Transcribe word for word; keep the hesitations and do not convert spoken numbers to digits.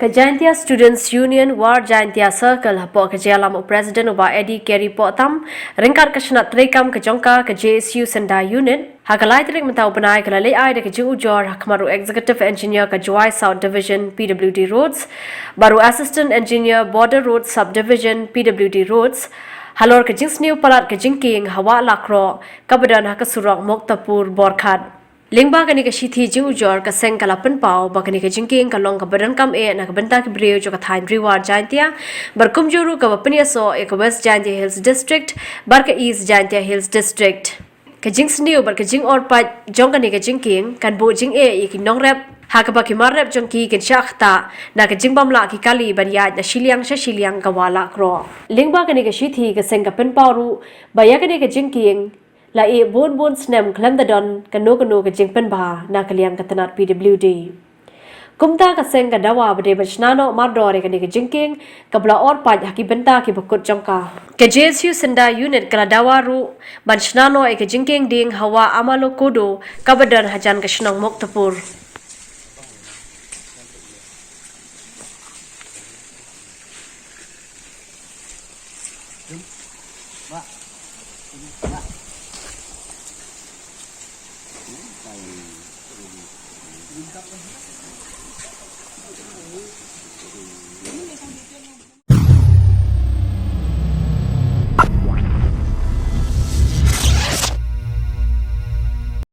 Ka Jaintia Students Union War Jaintia Circle hapoh ka jingïalam u President u Bah Eddie Keri Pohtam, ryngkat ka shnat treikam ka jong ka, ka J S U Senda Unit, ha ka lai tarik mynta u bnai ka la leit ai da ka jingujor ha khmat u Executive Engineer ka Jowai South Division P W D Roads, bad u Assistant Engineer Border Roads Subdivision P W D Roads, halor ka jingsniew palat ka jingkieng ha Wah Lakroh, kaba don ha ka surok Muktapur Borkhat. Lyngba kane ka shithi jingujor, ka seng ka la pynpaw ba kane ka jingkieng ka long kaba donkam eh na ka bynta ki briew jong ka thaiñ Ri War Jaintia, bad kumjuh ruh kaba pynïasoh ïa ka West Jaintia Hills District bad ka East Jaintia Hills District. Ka jingsniew bad ka jingor pait jong kane ka jingkieng kan buh jingeh ïa ki nongrep, ha kaba ki mar rep jong ki kin shah ktah na ka jingbym lah ki kali ban ïaid na shiliang sha shiliang ka Wah Lakroh. Lyngba kane ka shithi, ka seng ka pynpaw ruh ba ïa kane ka jingkieng la ïeh bun bun snem khlem da don kano kano ka jingpynbha na ka liang ka tnat P W D. Kumta ka seng ka dawa ba dei ban shna noh mardor ïa kane ka jingkieng, kaba la or pait ha ki bynta kiba kut jong ka. Ka J S U Senda Unit ka la dawa ruh ban shna noh ïa ka jingkieng dieng ha Wah Amalokodo, kaba don hajan ka shnong Muktapur.